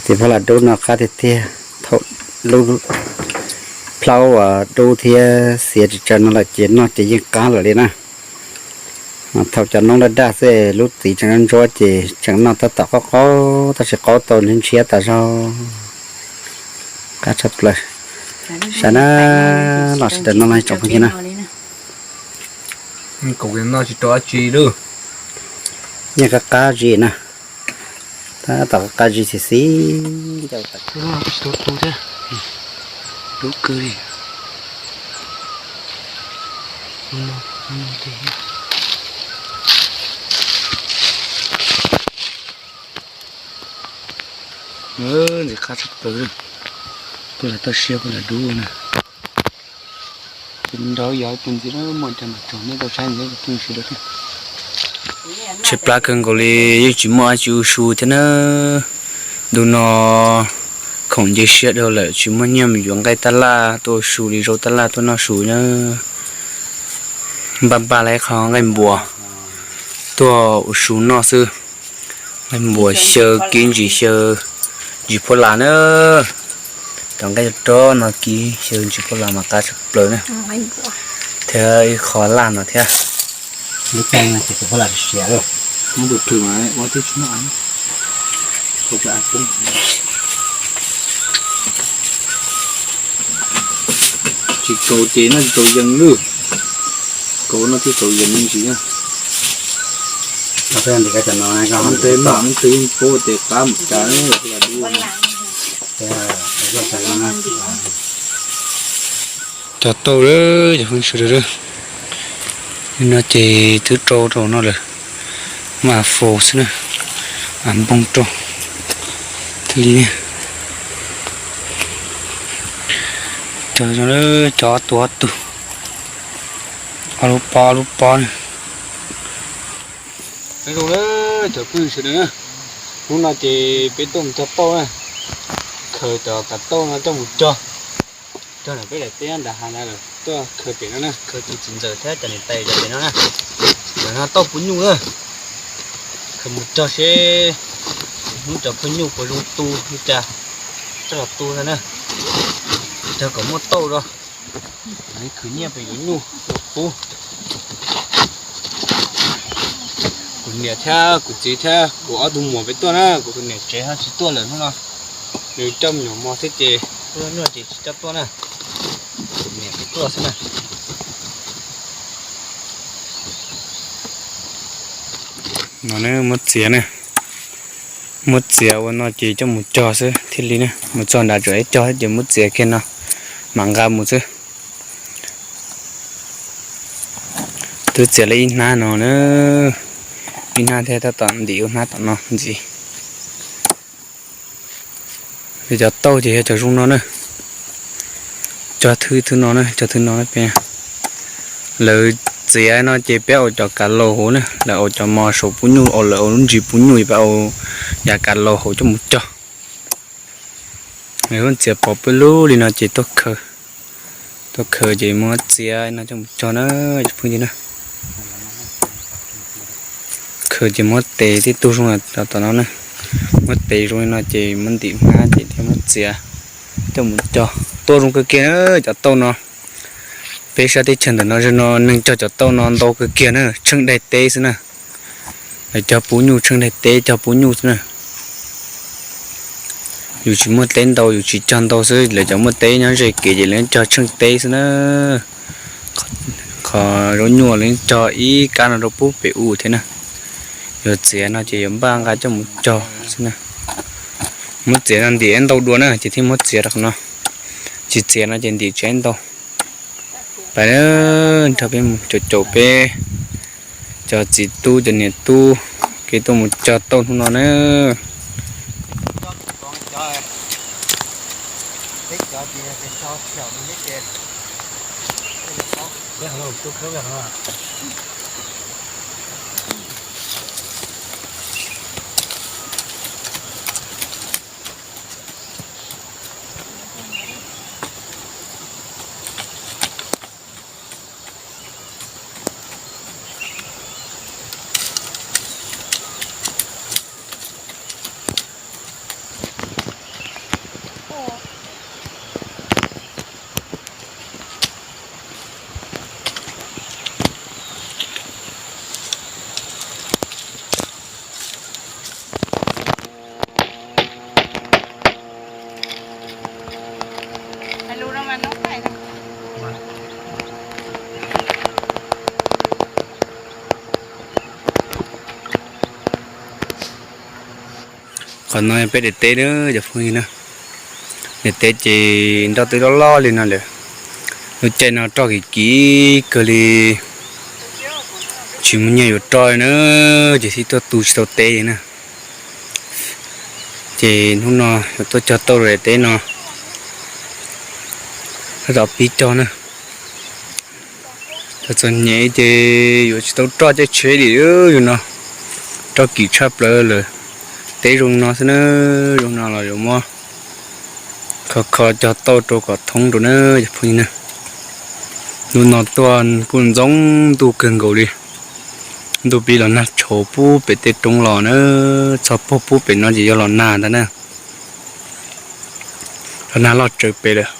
Ces peb lam dub no qab tiag tiag, thaum lub plaub uas dub thiab xiav tsis tsaws no lawm ces noj ces yeej qab lawm li na. Thaum cov noob daj daj xwb lub txiv tseem ntsuab ces tseem noj tab tom qaub qaub tab sis qaub tau ntshiab tas zog. Qab tshaj plaws. Saib na, los sawv daws noj no tsoom phooj ywg na. Kuv noj tsis tau dab tsi li. Yeej qab qab zis na. Tab tom qab qab zis xis xis ncauj tas. Lub no kuj tsis tau tu thiab. Dub kawg li. Ntxim qab tshaj plaws li. Kuj lam toj siab kuj lam dub na. Nrog yog ib tug ntxiv muaj cov mam tsaug nej tau saib ntxiv tus phooj ywg sawv daws thiab. Tshaib plab kawg nkaus li, yeej tsis muaj dab tsi ua su thiab na. Ntu no khoom nce siab dhau lawm tsis muaj nyiaj mus yuav nqaij tab laj tuaj ua su li zaub tab laj tuaj noj su na. Npaj npaj lawm qho nqaij npuas tuaj ua su noj xwb. Nqaij npuas xyaw kib ntsis xyaw ntsis phuab las na. Cov nqaij rog no kib xyaw ntsis phuab las mas qab tshaj plaws na. Thiab ib qho laj no thiab. Tsis kaus ces noj tsis tau yees lawm. Kaus noj thiaj tau yees me ntsis na. Ntawd yeej paub tias qab mus cas. Cov tauj lawm cov phooj ywg sawv daws, no ces twb rau rau no lawm, mas faus xwb na, mas npog rau thiaj li. Cov, cov tus ob tug, ob lub pob ob lub pob na. Nyob zoo cov phooj ywg sawv daws na, hnub no ces peb tuaj mus cog tauj na, khaws cov kav tauj no coj mus cog, cog ntawm peb daim teb nram hav ntawd lawm tuaj khaws pem no na, khaws tus txiv ntxawm thiab cov niam tais cov pem no na. Ntawm no tauj puv nyuj na, khaws mus cog seb hnub cov phooj ywg puas zoo tu li cas, coj los tu ntag na, cog kom muaj tauj rau, khwv nyiaj pem yuav nyuj los pub. Kuv niam thiab kuv txiv thiab kuv ob tug muam peb tuaj na, kuv tus niam tsev ho tsis tuaj lawm hnub no, nws coj me nyuam mos thiab ces tuaj nyuaj ces tsis coj tuaj na, kuv niam peb tuaj xwb na. No muab txiav na, muab txiav ua no ces coj mus cog xwb thiaj li na, mus txog nram tseem ib cog ces muab txiav kiag no mam nqa mus xwb. Twb txiav li ib hnab no na, ib hnab thiab tab tom ntim ua hnab tom no ntxiv. Cov tauj ces yog cov zoo no na, cog thwb thwb no na, cog thwb no na peb. Lawv txiav no ces peb ua cov kav laus hauv na, lawv ua cov mos saum puv nyuj, lawv ua lub ntsis puv nyuj, peb ua yav kav laus hauv coj mus cog. Lawv muab txiav pov peb lub li no ces tuaj khaws, tuaj khaws ces muab txiav no coj mus cog na, cov phooj ywg na. Khaws ces muab tes tib tug zoo tom no na, muab tes zoo li no ces muab ntim hnab ces thiaj muab txiav coj mus cog. Tuaj zoo kawg kiag na cov tauj no. Peb sab teb chaws ntawm no no neeg cog cov tauj no ntau kawg kiag na, tsheej daig teb xwb na. Lawv cog puv nyuj tsheej daig teb, cog puv nyuj xwb na. Yus tsis muaj teb ntau yus tsis cog ntau xwb, lawv cov muaj teb nyob ze kev ces lawv cog tsheej teb xwb na. Qhov zaub nyuj lawv cog ib kab no rau pub pem u thiab na. Yuav txiav no ces yuav npaj nqa coj mus cog xwb na. Muab txiav no ntim ntau dua na ces thiaj muab txiav rau qhov no. Tsis txiav no ces ntim tsis ntau. Pab nrog peb mus caum caum peb cov txiv tub cov niam tub kev tuaj mus cog tauj hnub no na. Qhov no peb daim teb na cov phooj ywg na. Daim teb ces nroj twb loj loj li no lawm. Lub caij no roj kim kim kawg li, tsis muaj nyiaj yuav roj na, ces thiaj tuaj tu tsis tau teb li na. Ces hnub no yuav tuaj cog tauj rau daim teb no, tab tom pib cog na. Txom txom nyem ces yuav tsis tau roj caij tsheb li yus no, roj kim tshaj plaws lawm. Teb zoo no xwb na, zoo no los yuav muab kho kho cog tauj rau kom thoob rau na cov phooj ywg na. Hnub no tuaj kuj ntxoov ntuj kawg nkaus li, ntuj pib los nag tshauv pub pem tej roob los na, txog pog pub pem no ces yog los nag ntag na. Los nag loj tsawv pem lawm.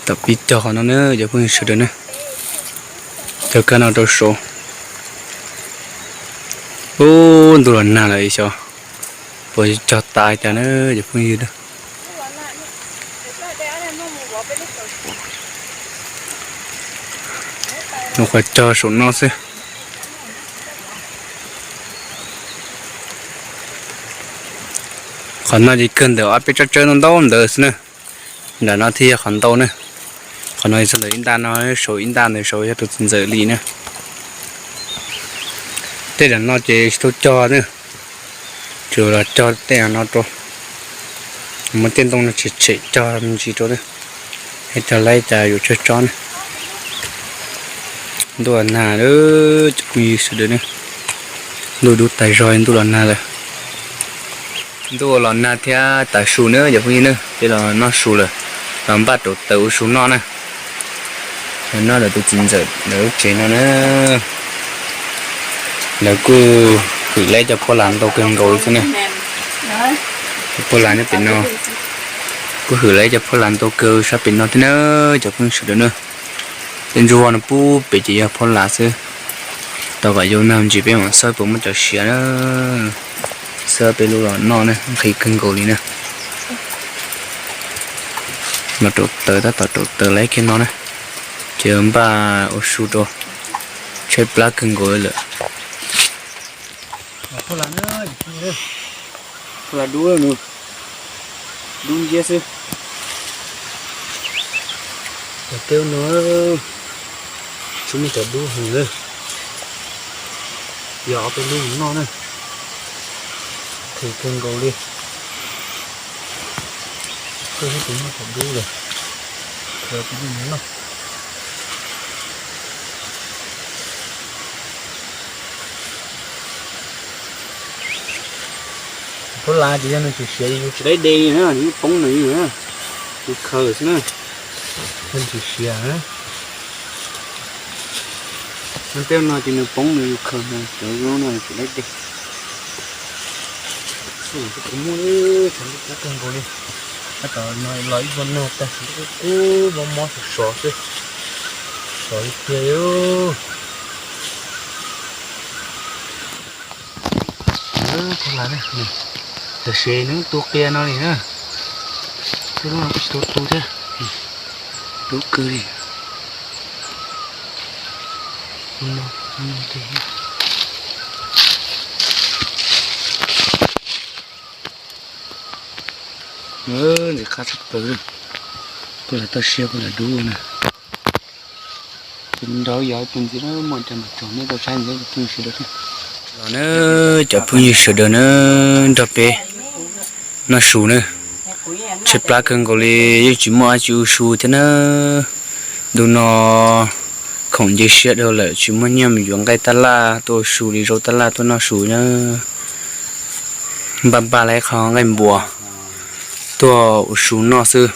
Tom pib cog qhov no na cov phooj ywg sawv daws na, cog kab no rau saud. Ub, ntuj los nag lawm xyov puas cog tas cas na cov phooj ywg na. Nyuam qhuav cog saum no xwb. Qhov no ces kawg ntawm ob peb tsob tsawb ntau ntawd xwb na. Nram no thiaj yog qhov ntau na. Qhov no txog ntawm ib nta no, saum ib nta ntawd saud yog tus txiv ntxawm li na. Tej nram no ces tsis tau cog na, tsuas los cog tej no rau, muab tej ntoo no tshem tshem cog me ntsis rau na, es cog laib cas yuav tsawg tsob na. Ntuj los nag lawm cov phooj ywg sawv daws na, ntuj dub tas zog ntuj los nag lawm. Ntuj los nag thiab tav su na cov phooj ywg na, peb los noj su lawm, los npaj rau taws ua su noj na. Noj ntawm tus txiv ntxawm lawv lub tsev no na. Lawv kuj hwm laib cov phoj las ntau kawg nkaus li xwb na. Cov phoj las nyob pem no, kuj hwm laib cov phoj las ntau kawg sab pem no thiab na cov phooj ywg sawv daws na. Tej ntsuag no pub pem ces yog phoj las xwb. Tau kom yau nag ntsis peb mam xawb puas muaj cov siav na. Xawb peb lub los noj na, nqhis kawg nkaus li na. Los rau taws, tab tom rau taws laib kiag no na, ces npaj ua su rau, tshaib plab kawg nkaus lawm. Phoj las dub, dub nciab xwb. Cov kawg no tsis muaj cov dub heev lawm. Yog ob peb lub mus noj na, nqhis kawg nkaus li. Kawg tsis muaj cov dub lawm, cov dub mus noj. Phoj las ces yog nws tsis siav yus tsis laib de na, nws poob nws yus na, yus khaws xwb na, nws tsis siav na. Tej no ces nws poob nws yus khaws, cov zoo no tsis laib de. Kuv muab tshav ntuj kub kawg nkaus li, tab tom los ib vuag nag tag, ntuj kub kub mob mob sov sov xwb, sov li tiag li. Phoj las, tam sim nws tu qia no li na, tej lub no kuj tsis tau tu thiab, dub kawg li. Ntxim qab tshaj plaws, kuj lam toj siab kuj lam dub na. Nrog yog tus ntxiv muaj cov npam tsaug nej tau saib ntxiv cov phooj ywg sawv daws thiab. Los na, cov phooj ywg sawv daws na, nrog peb noj su na. Tshaib plab kawg nkaus li, yeej tsis muaj dab tsi ua su thiab na. Ntu no khoom nce siab dhau lawm, tsis muaj nyiaj mus yuav nqaij taj laj tuaj ua su li, zaub taj laj tuaj noj su na. Npaj npaj lawv qho nqaij npuas tuaj ua su noj xwb.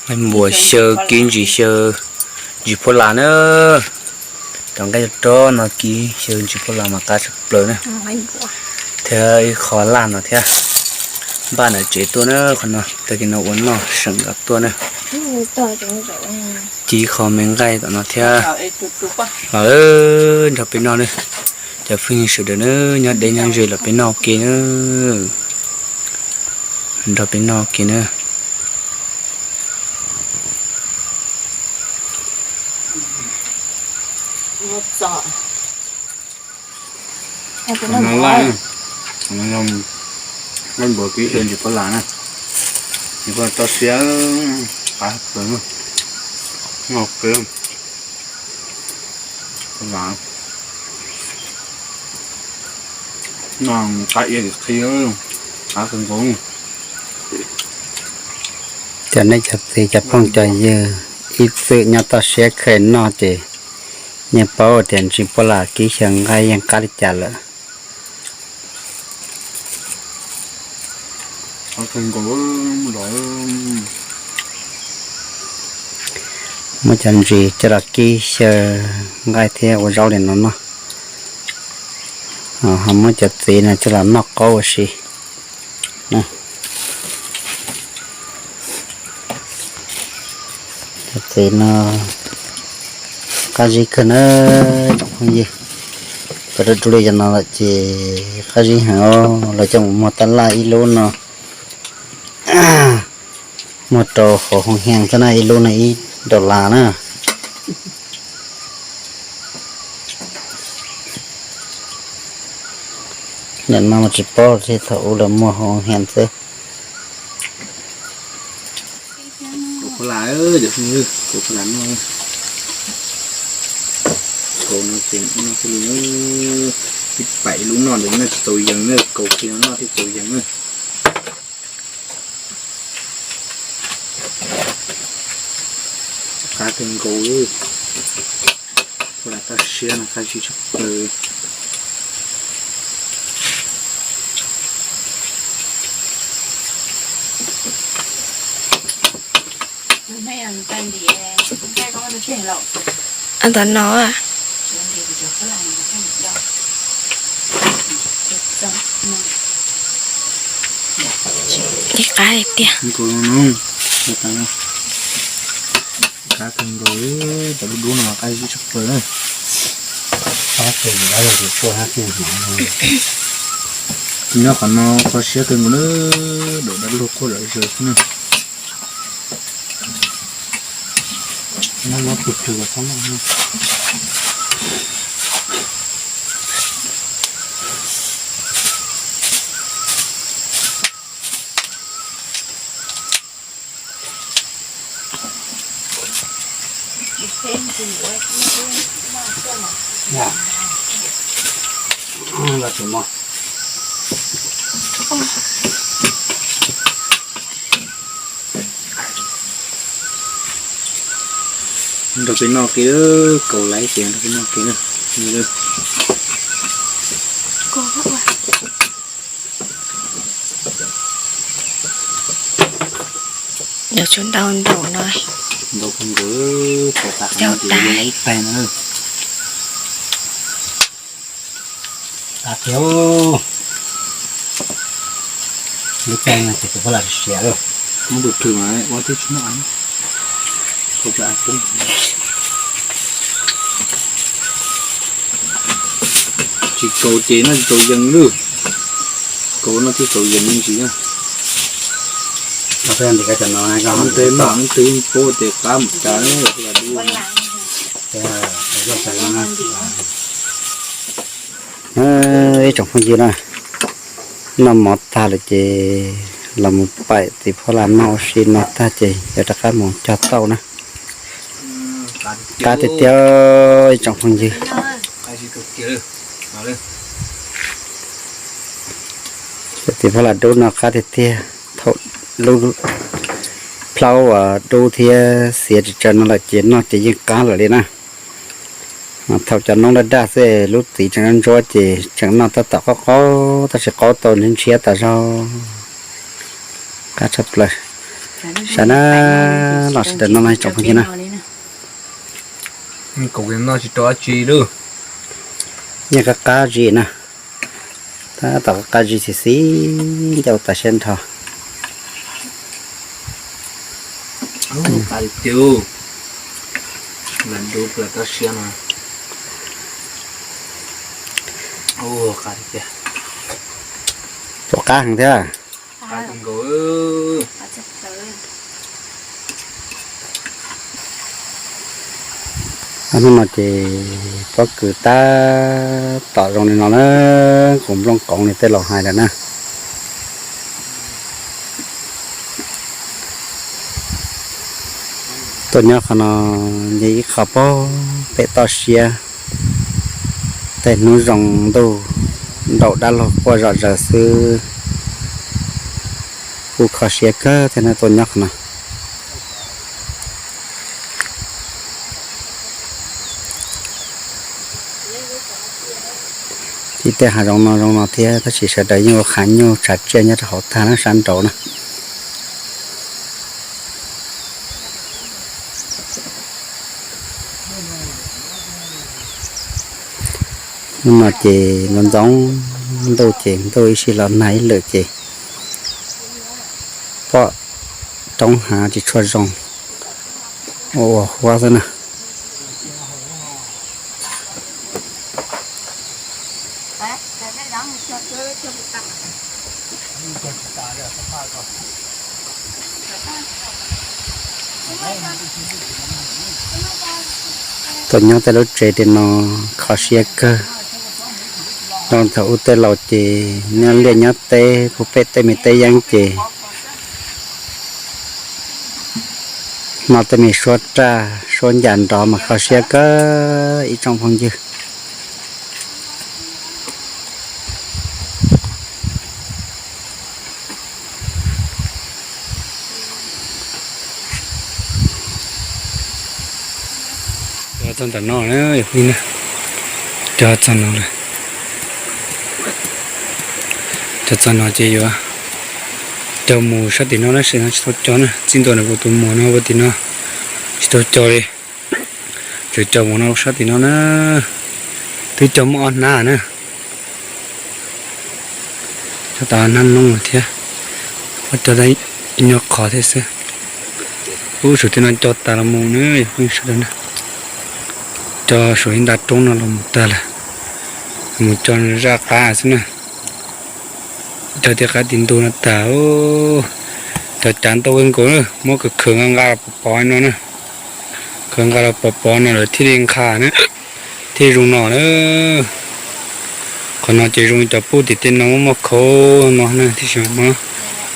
Nqaij npuas xyaw, kib ntsis xyaw ntsis phoj las na. Cov nqaij rov no kib xyaw ntsis phoj las mas qab tshaj plaws na. Thiab ib qho laj no thiab. Npaj ntawm tsev tuaj na, qhov no tag kis no ua noj seem nkaus tuaj na. Ci qho me nqaij tom no thiab. Los nrog peb noj na. Cov phooj ywg sawv daws na, nyob deb nyob ze los peb noj ua ke na. Nrog peb noj ua ke na. Qhov no laj, qhov no yog laj npua kib xyaw ntsis paj las na. Ntsis paj las toj siab, qab kawg, noj kawg. Paj las no qab ia tim qhi, qab kawg nkaus. Cov nej cov txiv cov phooj cov ywg ib txwm nyob toj siab kheev noj ces yeej paub tias ntsis paj las kib xyaw nqaij yeej qab li cas lawm. Muab cov ntsis coj los kib xyaw nqaij thiab ua zaub li no noj. Ho muab cov txiv no coj los noj qaub ua si. Cov txiv no qab zib kawg na tsoom phooj ywg. Cov dub dub li cov no lawm ces qab zib heev os. Lawv coj mus muag tab laj ib lub no muag rau hauv hoo hees xwb na, ib lub no ib dollar na. Nim no mas tsis paub thiab, thaum ub lawv muag hoo hees xwb. Kaus paj las, cov phooj ywg, kaus paj las noj. Kaus no ces noj xwb li, ib paim lub noj ntawd noj tsis txaus yees na, kaus kiag no noj thiaj txaus yees na. Qab kawg nkaus, paj las toj siab no qab zib tshaj plaws. An tom no ib qab tiag. Qab kawg nkaus, cov dub dub no qab zib tshaj plaws na. Nyob qhov no kho siab kawg nkaus na, daum dab laug quaj zom zaws xwb na. Nrog peb noj kiag, kaus laiv ces nrog peb noj kiag na. Yuav tsum ntau nraum no. Ntau kawg nkaus, tau tas qhov no ces yuav ib tais no. Tas kiag, lub caij no ces tus paj las siav lawm. Muab tus plhws mas ua twb tsis muaj av, kaus paj av poob. Tsis kaus ces noj tsis txaus yees lawm, kaus noj thiaj txaus yees me ntsis na. Ntev mam ntev pub ces qab mus tas. Ib tsoom phooj ywg na, noj mov tag lawm ces los mus paim txiv paj las noj ua si no tag ces yuav rov qab mus cog tauj na. Qab tiag tiag ib tsoom phooj ywg. Txiv paj las dub no qab tiag tiag. Thaum lub plaub uas dub thiab xiav tsis tsaws no lawm ces noj ces yeej qab lawm li na. Thaum cov noob daj daj xwb lub txiv tseem ntsuab ces tseem noj tab tom qaub qaub tab sis qaub tau ntshiab tas zog. Qab tshaj plaws. Sav na, los sawv daws noj no tsoom phooj ywg na. Kaus noj tsis tau dab tsi lawm. Yeej qab qab zis na. Tab tom qab qab zis xis xis ncauj tas siab nrho. Qab tiag, lam dub plaws toj siab no. Qab tiag, pom qab heev thiab. Hnub no ces pob kws tab tom zoo li no na, qus nplooj qoov li tej laus hais lawm na. Tuaj nyob qhov no yog ib qho pem toj siab, tej hnub zoo ntuj nraum dab laug quaj zom zaws xwb, kuj kho siab kawg thiab na tuaj nyob qhov no. Ib tej hav zoov no zoo no thiab tab sis sawv daws yeej ua qhav nyuj tshav tsiaj nyob rau hauv tag na sab nraud na. Hnub no ces ntxoov ntxoov ntuj ces ntuj ib sij los nag ib lwm ces pom roob hav tsis tshua zoo, ua ua huab xwb na. Tuaj nyob tej lub tsev li no kho siab kawg. Zoo thaum ub tej laus ces nyob liaj nyob teb puag pem tej me teb yeeb ces noj tej me suab raj suab ncas nrov mas kho siab kawg ib tsoom phooj ywg. Cog txog ntawm no, cog txog no, cog txog no ces yuav cog mus sab tim no na, sab tim no tsis tau cog na, txij ntua ntawm kuv tus muam no puag tim no tsis tau cog li. Tseem cog mus no sab tim no na, twb cog muaj ob hnab na. Cog tas hnab noob thiab, cog tas ib nyuag qhov thiab xwb. Ub, saum tej no cog tas los mus na, yog pheej sawv daws na. Cog saum ib nta roob no los mus tag lawm, mus cog zaj qab xwb na. Cog tej qab tim ntug no tag, cog cav ntau kawg nkaus na, muab khaws khaws nqa nqa los pov pov no na. Khaws nqa los pov pov no lawm thiaj li nqha na, thiaj zoo no na. Qhov no ces zoo li cov pub tim tej no muaj muaj khaub no na, thiaj tsis muab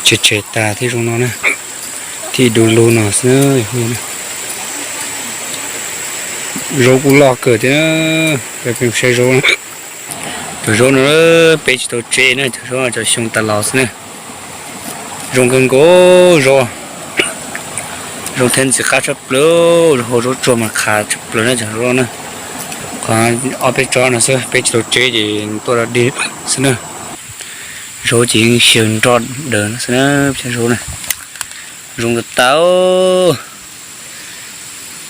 tshem tshem tas thiaj zoo no na. Thiaj du lug no xwb. Zaub kuj loj kawg thiab, peb saib zaub na. Cov zaub no peb tsis tau tseb na, cov zaub no cov xyoo tas los xwb na. Zoo kawg nkaus zaub, zoo thiab ntxim qab tshaj plaws, hau zaub tsuag mas qhav tshaj plaws na cov zaub na. Qhov ob peb tsob no xwb, peb tsis tau tseb ces tuaj dog dig xwb na. Zaub ces yeej xyaw nroj daws no xwb na, cov zaub na. Zoo tas tas,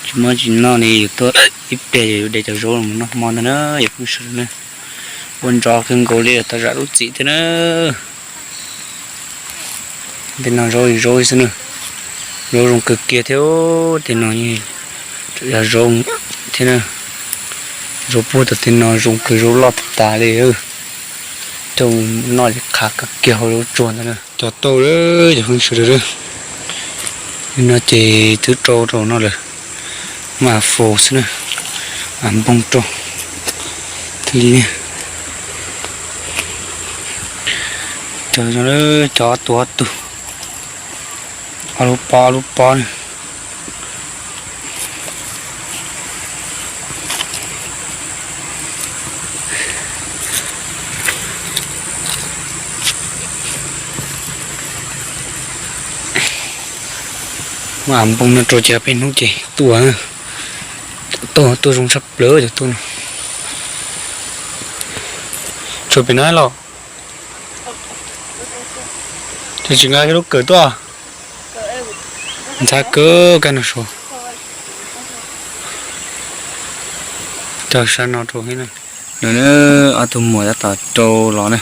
tsis muaj tsis noj li, yus tuaj ib pliag yus yuav de cov zaub mus noj hmo ntag na, yus pheej sawv na. Ua ntso kawg nkaus li, tau zam lub txim thiab na. Tej no zaub zaub xwb na, zaub zoo kawg kiag thiab, tej no yog zaub thiab na. Zaub puag tom tej no zoo kawg, zaub loj tas tas li. Coj mus noj ces qhav kawg kiag hau zaub tsuag ntag na. Cov tauj lawm cov phooj ywg sawv daws, no ces twb rau rau no lawm, mas faus xwb na, mas npog rau thiaj li. Cov, cov ob tug ob tug, ob lub pob ob lub pob na. Mas npog no rau ces peb hnub ces tuaj, tuaj tuaj zoo tshaj plaws cov tuaj no. Tshuav pem no los? Ces tsis nqa lub kawm tuaj. Ntxhab kawg kab no suav. Cog sab no rau thiab na. No na, ob tug muam tab tom rau los na,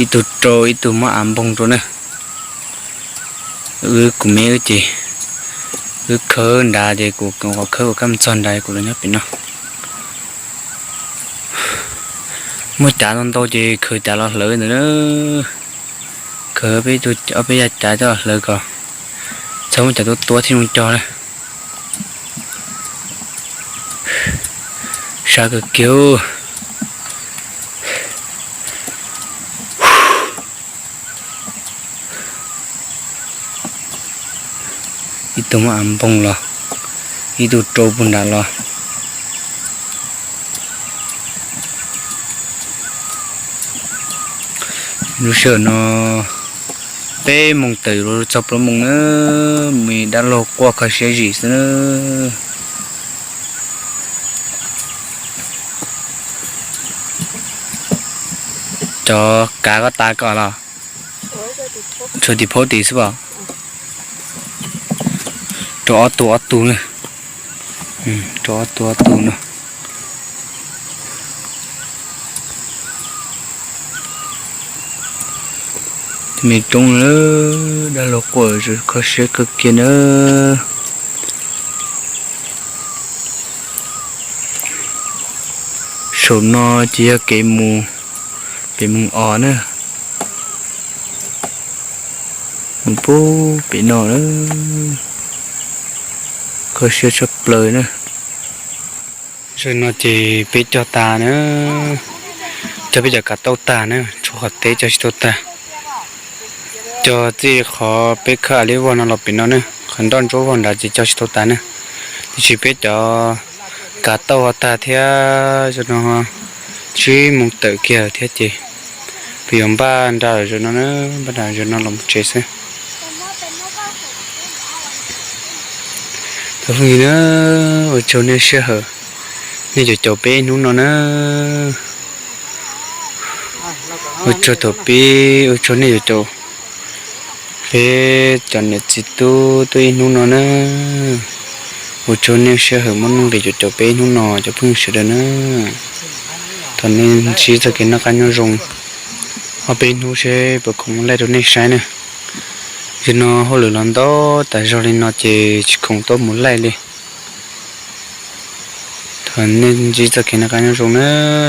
ib tug rau ib tug muab av npog rau na. Wb kuv me wb ces Wb khawb nrad ces kuv qhov khawb kuv kab mus txog nrad kuv los nyob pem no. Muaj cav ntau ntau ces khaws cav los hlawv ntawd na. Khaws ob peb yav cav coj los hlawv kom txhob muaj cav tuab tuab thiab zoo cog na. Sab kawg kiag. Ib tug muab av npog los, ib tug rau puag nram los. Lub sij hawm no peb moos tawm los txog plaub moos na, me dab laug quaj kho siab zim xwb na. Cov kav koj tas koj los? Tshuav tim phaub tim xwb pom. Rau ob tug ob tug na. Rau ob tug ob tug no. Me roob, dab laug quaj kho siab kawg kiag na. Saum no ces yog kev mus pem moos os na. Mus pub pem no na. Kho siab tshaj plaws na. Zaum no ces peb cog tas na, cog peb cov kav tauj tag na, tshuav qhov teb cog tsis tau tag. Cog txij qhov peb khawb av liab vog no los pem no na, qhov nroj ntsuab vog nrad ces cog tsis tau tas na. Tiam sis peb cov kav tauj ho tag thiab, zaum no tsib moos tawm kiag thiab ces peb yuav npaj nra lawm zaum no na, npaj nra zaum no los mus tsev xwb. Cov phooj ywg na, ua tsaug nej sij hawm, nej caum caum peb hnub no na. Ua tsaug thaum pib, ua tsaug nej caum caum peb cov niam txiv tub tuaj ib hnub no na. Ua tsaug nej sij hawm muaj nuj nqis caum caum peb hnub no cov phooj ywg sawv daws na. Thov nej ntsib txoj kev noj qab nyob zoo ob peb hnub seb puas khoom mus laij rau nej saib na. Zaum no hauj lwm los ntau tas zog li no ces tsis khoom tuaj mus laij li. Thov nej ntsib txoj kev noj qab nyob zoo na,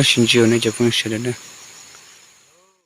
sib ntsib nej cov phooj ywg sawv daws na.